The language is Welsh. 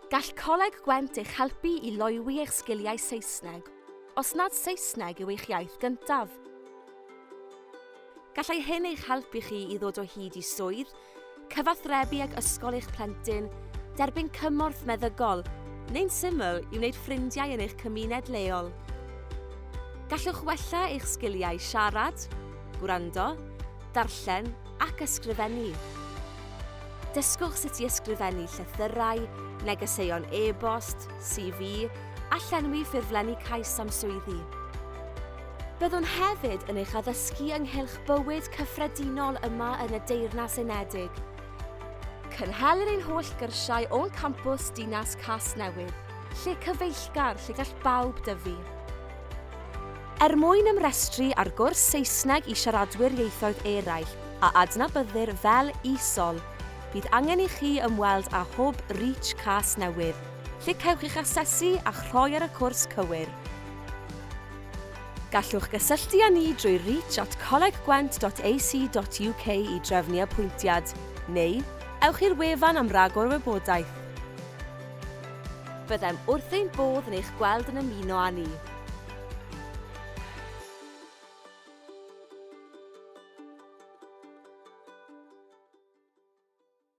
Gall Coleg Gwent eich helpu i loywi eich sgiliau Saesneg, os nad Saesneg yw eich iaith gyntaf. Gallai hyn eich helpu chi i ddod o hyd i swydd, cyfathrebu ag ysgol eich plentyn, derbyn cymorth meddygol, neu'n syml i wneud ffrindiau yn eich cymuned leol. Gallwch wella eich sgiliau siarad, gwrando, darllen ac ysgrifennu. Dysgwch sut i ysgrifennu llythyrau, negeseuon e-bost, CV a llenwi ffurflenni cais am swyddi. Byddwn hefyd yn eich addysgu ynghylch bywyd cyffredinol yma yn y Deyrnas Unedig. Cynhelir ein holl gyrsiau o'n campws Dinas Casnewydd, lle cyfeillgar lle gall bawb dyfu. Er mwyn ymrestru ar gwrs Saesneg i siaradwyr ieithoedd eraill, a adnabyddir fel ESOL, bydd angen i chi ymweld â Hwb Reach Casnewydd, lle cewch eich asesu a'ch rhoi ar y cwrs cywir. Gallwch gysylltu â ni drwy reach at coleggwent.ac.uk i drefnu apwyntiad, neu ewch i'r wefan am ragor o wybodaeth. Byddem wrth ein bodd yn eich gweld yn ymuno â ni.